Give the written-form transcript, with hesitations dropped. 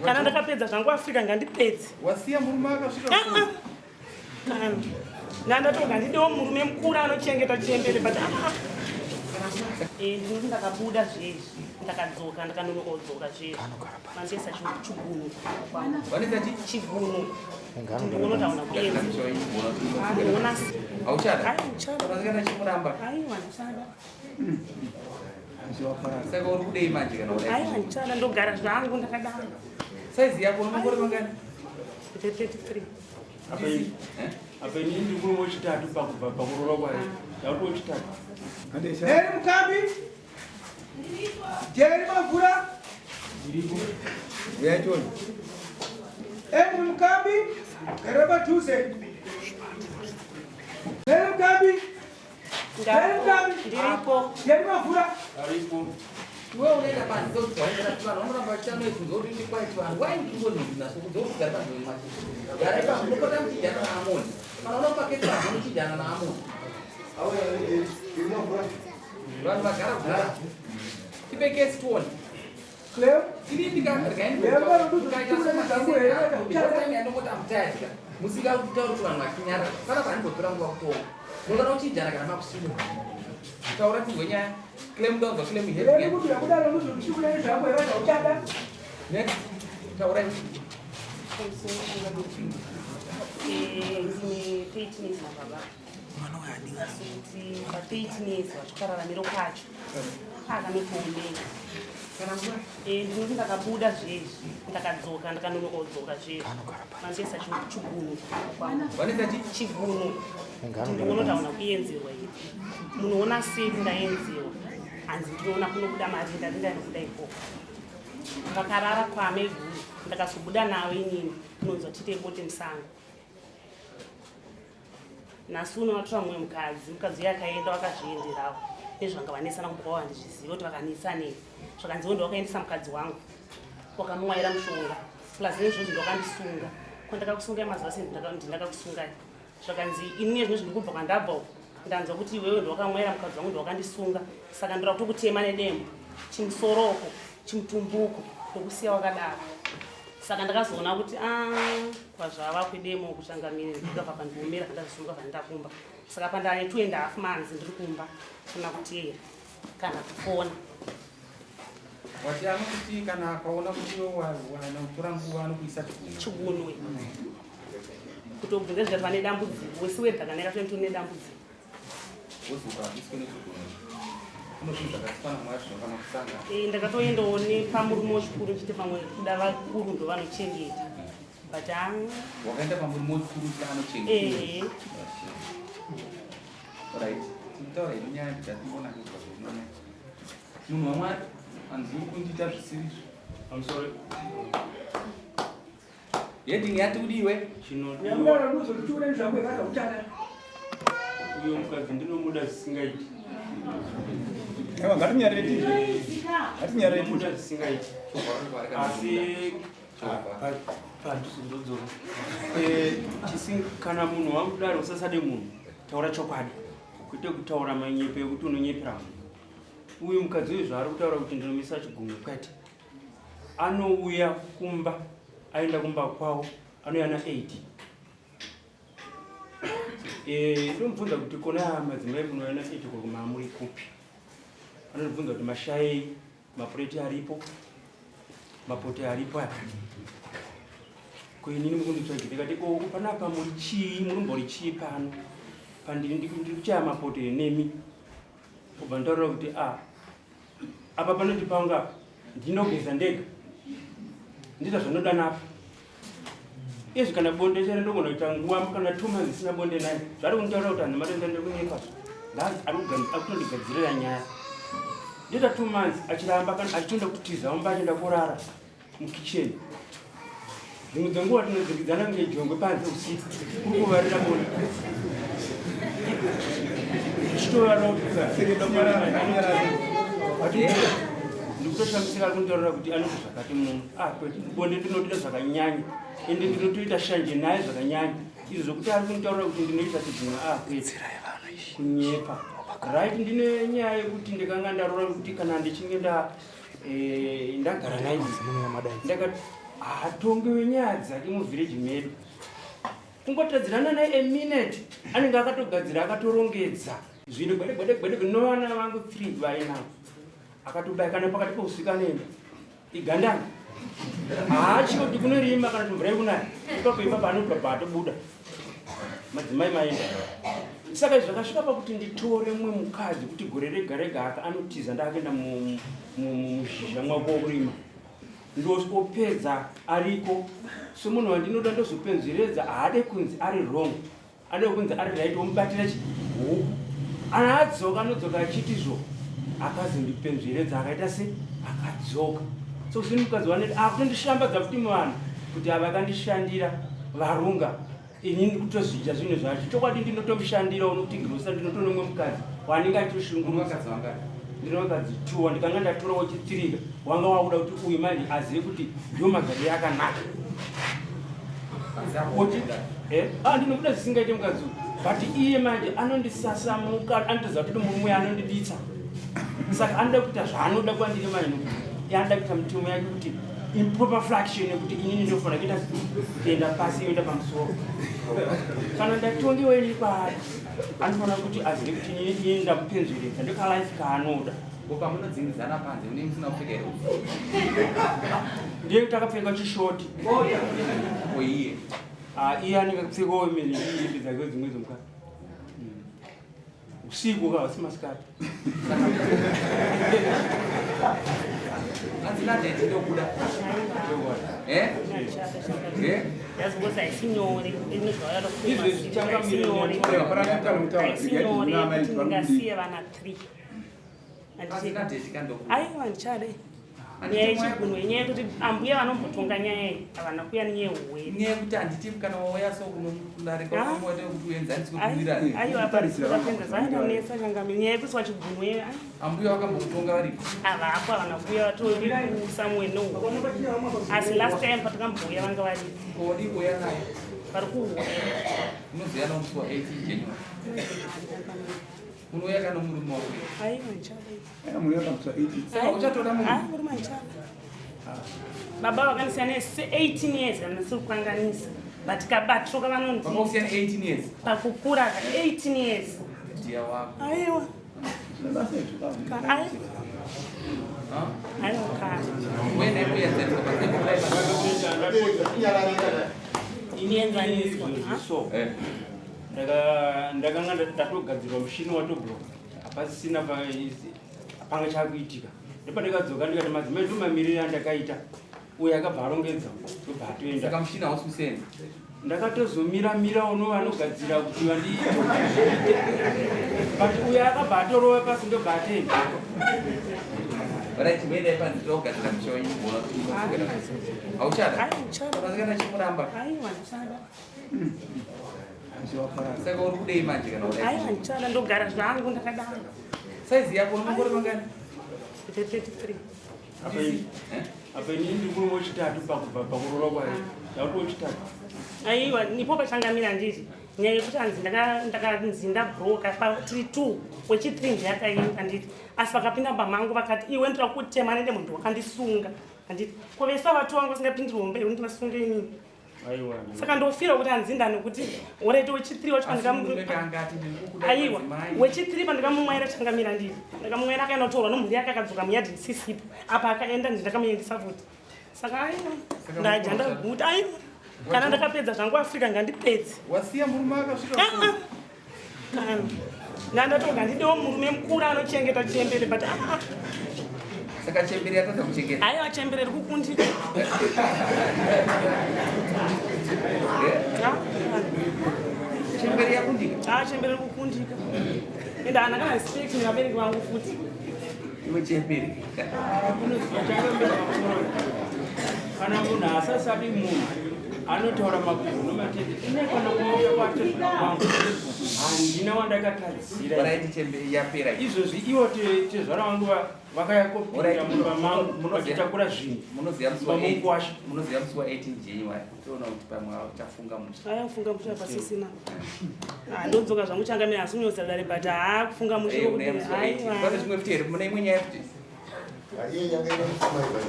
Kana ndakapedza zvangu Africa ngandipedze. Wasiya murume akasvika ah, ah. Kana ndandatoga ndidewo murume mukuru anochengeta chembere but ah, ah. Eh, ndinoti ndakabuda zvezvi ndakadzoka ndakanonoka kudzoka zvezvi mandesa chigunu chigunu ndinoona taona kuenzi ndinoona auchada aiwa ndichada Saka uri kudei manje kana uri? Aiwa ndichada ndogara zvangu ndakadaro. Size yako une makore mangani? 33. Apa ini eh? apa ini ndiri murume wechitatu pakubva pakuroora kwayo. Ndakuti wechitatu. Jerry Mukambi. Jerry Mavura. Ndiripo. Uyai tione. Andrew Mukambi. Gara padhuze. Jerry Mukambi. Ndiripo. Aripo. Iwe unoenda panze kuti vanhu vanoramba vachitanoibvunza kuti ndi kwaiti vanhu wai ndingoninaso kunze kugara panze mwacho. Garai pa munopota muchijana naAmoni. Kana unopaketi vanhu muchijana naAmoni. Vanhu vagara kugara. Tipe kesi tione. Musingatauri kuti vanhu vachinyara kana vanimbotora nguva kutonga munoda kuchijana kana makusimuka taura tinzwe nyaya claim ndonzwa claim next taurai. Ndine 13 years nababa. Asi kuti pa 13 years vachikararamiro kwacho akanotoomei. Eh, ndinoti ndakabuda zvezvi ndakadzoka ndakanonoka kudzoka zvezvi mandesa chigunu chigunu ndinoona taona kuenzerwa ini munoona sei ndaenzerwa hanzi ndinoona kunobuda mari ndati ndainobuda ikoko vakarara kwamaiguru ndakazobuda navo inini kunonzwa tiite bote musango. Nhasi uno vatora mumwe mukadzi, mukadzi uye akaenda wakazvienderawo nezvanga vanesana kumba kwavo handizvizive kuti vakanetsanei. Zvakanzi iwe ndowakaendesa mukadzi wangu wakamumwaira mushonga plus nezvozvo ndowakandisunga ko ndakakusungai mazuva sei ndindakakusungai zvakanzi ini nezvino zviri kubva kwandabva uko ndanzwa kuti iwewe ndowakamwaira mukadzi wangu ndowakandisunga saka ndoda kutokutema nedemo chimusoroko chimutumbuko ndokusiya wakadaro. Saka ndakazoona kuti ah, kwazvava kwedemo kuchangamire ndikabva pandiomera zvandazosumuka zvandakumba. Saka pandane 2.5 months ndiri kumba kana kuteera kana kufona. Wati anokuti kana akaona kuti iwe wana kutora nguva anokuisa chigunwe. Chigunwe. Kutobvunza zvikati vane dambudziko wese wedha kana yakatoti une dambudziko. Eh, ndakatoendawo nepamurume wechikuru ndichiti pamwe kuda vakuru ndovanochengeta but ah. Wakaenda pamurume wechikuru kuti anochengeta. Eh. Right. Tinotaura hedu nyaya ndikationa nezvazvinoona. Munhu waMwari hanzi uri kundiita zvisirizvo. I'm sorry. Heading yati udiwe. Chinodiwa. Uyo mukadzi ndinomuda zvisingaiti. Aiwa ngatinyarire tizve. Ngatinyarire tizve. Ndinomuda zvisingaiti. Asi padhuze ndodzoro. Eh, chisi kana munhu wakudaro usasade munhu. Taura chokwadi. Kwete kutaura manyepo ekuti unonyepera munhu. Uyu mukadzi uyu zvaari kutaura kuti ndinomisa chigumwe kwete. Anouya kumba aenda kumba kwavo anouya na 8. Eh, ndomubvunza kuti kona madzimai munouya na 8 ko mamuri kupi? Anondibvunza kuti mashayei mapureti aripo mapote aripo aya ko inini mukunditsvagira ndikati ko panapa muri chii murumbori chii pano pandiri ndiri kuchaya mapoto nemi kubva ndaurira kuti a ah, apa panoti pangu apa ndinogeza ndega ndita zvanoda napa izvi kana bonde chero ndogona kuita nguva kana 2 months isina bonde naye zvari kunditaurira kuti hanhu matenda ndikunyepa akutondigadzirira nyaya ndoita 2 months achiramba kana achitonda kutiza umba achienda kurara mukicheni. Dzimwe dzenguva tinodzikidzana kunge jongwe panze usiku kuri kuvarira bonde ndikutoshamisika ari kunditaurira kuti anoti zvakati munhu ah kwete bonde ndinotida zvakanyanya ende ndinotoita shanje naye zvakanyanya izvo zvokuti ari kunditaurira kuti ndinoita chibvunwa ah kwete kunyepa right ndine nyaya yekuti ndikanga ndarora kuti kana ndichinge nda eh, ndagara naye ndaka Haatongewe nyaya dzake muvhireji medu. Kungotadzirana naye a minute anenge akatogadzira akatorongedza zvinhu gwede gwede gwede novana vangu 3 vainavo akatobaya kana pakati pousiku anoenda igandanga haatyi kuti kunorima kana kuti mvura yekunaya ipapo ipapo anobva paatobuda madzimai maenda. Saka izvi zvakasvika pakuti nditore mumwe mukadzi kuti gore rega rega aka anotiza ndakuenda muzhizha mwako wokurima ndosopedza ariko semunhu wandinoda ndozopenzveredza haade kunzi ari wrong Anoda kunzi ari right womubatira chi huku. Ana adzoka anodzoka achiti zvo akazondipenzveredza akaita se akadzoka. So kusini mukadzi waneti akutondishambadza futi muvanhu kuti ava akandishandira varunga ini ndikutozvidya zvinhu zvacho. Chokwadi ndinotomushandira unokuti girosa ndinotonomwe mukadzi wanenge achitoshungurudza. Ndine vakadzi two wandikanga ndatora wechitsirika wanga wakuda kuti uyu manje azive kuti ndiwo magariro akanaka. Oti eh ah ndinokuda zvisingaite mukadzi uyu but iye manje anondisasamuka anotoziva kuti murume anondiditsa saka anoda kuita zvaanoda kwandiri manje nokuti iye anoda kuita mitemo yake kuti improper fraction yekuti inini ndofanira kuita kuenda pasi yoenda pamusoro kana ndatongewa ini kwaari anofanira kuti azive kuti inini ini ndamupenzveredza ndokalife kaanoda. Ko pamunodzingidzana panze munenge musina kupfeka here? Ndiye kuti akapfeka chishoti. Ko iye? Ah, iye anenge akapfekawo imene hembe dzake dzimwe dzomukati. Usiku ka hausi masikati. Hanzi nadaddy ndokuda. Eh? Eh? That's because haisi nyore. Izvezvi changamire Haisi nyore kuti ndingasiye vana 3. Aiwa ndichade. Nyaya yechigunwe inyaya yekuti ambuya vanombotonga nyaya iyi havana kuya nenyaya yehuwere. Nyaya yekuti handiti kana wauya so kudarika unoda kuti uenzaniswe kuwirana. Aiwa apa zvainonetsa changamire nyaya yekuiswa chigunwe. Ambuya vakambokutonga varipo? Havapo, havana kuuya vatori kusamwe no. Asi last time patakambouya vanga varipo. Odi kuuya naye. Vari kuuya. Unoziya nomusi wa 18 January. Unouya kana murume wako? Aiwa ndichada. Murume akamusa 18. Saka uchatoda murume? Ah, murume ndichada. Baba vakandisiya ne 18 years kana ndisiri kukanganisa. But kabatiro kavanondi. Vakakusiya ne 18 years? Pakukura ka 18 years. Dear wako. Aiwa. Zvine basa izvo ka. Aiwa. Aiwa ka. Uende kuenzaniswa panze kudai. Kuenzaniswa. So Eh. ndakanga ndatogadzirwa mushini watobloka hapasisina panga chakuitika ndopandakadzoka ndikati madzimai ndomamiriro andakaita uyo akabva arongedza ndobva atoenda. Saka mushini hausi kusenza? Ndakatozomira mira uno vanogadzira kuti vandiite but uyo akabva atorova pasi ndobva atoenda. Right, uende panze togadzira musha wenyu kuona kuti unopfekera. Hauchada? Aiwa ndichada. Kana chimuramba. Aiwa ndichada. Saka uri kudei manje kana udai? Aiwa ndichada ndogara zvangu ndakadaro. Saizi yako une makore mangani? 33. Apa Eh? apa inini ndiri murume wechitatu pakubva pakuroorwa kwayo ndakuti wechitatu. Aiwa nipo pachangamira ndiri. Nyaya yekuti hanzi ndakanzi ndabroka tiri 2 wechi3 ndiye akaenda nditi. Asi vakapinda mumba mangu vakati iwe ndoda kutema nende munhu wakandisunga. Handiti ko vese vatu vangu vasingapindiri hombe iwe ndivasunge inini. Aiwa. Saka ndofira kuti hanzi ndani kuti orete wechi3 wacho Asi murume pandikamu kanga ati ndiri kukuda Aiwa madzimai. wechi3 pandikamumwaira changamira ndiri. Ndakamumwaira akaenda kutorwa nomhuri yake akadzoka muyadhi ndisisipo. Apa akaenda ndi ndakamuendesa futi. Saka aiwa Saka ndaja murume ndaguta aiwa. Kana ndakapedza zvangu Africa ngandipedze. Wasiya murume akasvika Ah, ah. Kana ngandatoga ndidewo murume mukuru anochengeta chembere but ah, ah. Saka chembere yatadza kuchengeta. Aiwa chembere iri kukundika. Eh? Ah, Chembere yakundika. ah, chembere iri kukundika. Ende haana kana respect nevabereki vangu futi. Iwe chembere. Kana munhu asasadi munhu anotaura makuhwa nomatende ine kana kumusha kwatezvara kwangu handina wandakatadzira. Right, chembere yapera. Izvozvi ivo tezvara vangu vakauya kopinda mumba mangu vachitakura zvinhu. Munoziva musi wa Mumba 8 mukwasha. Munoziva musi wa 18 January. Toona kuti pamwe uchafunga musha. Aya kufunga mushe pasisina. Ah, ndodzoka zvangu changamira asi unyotsa dare but haa kufunga mushe Eh, une musi wa 18. aiwa. Pane zvimwe futi here? Mune imwe nyaya futi? Iye yanga ine mufuma ibva.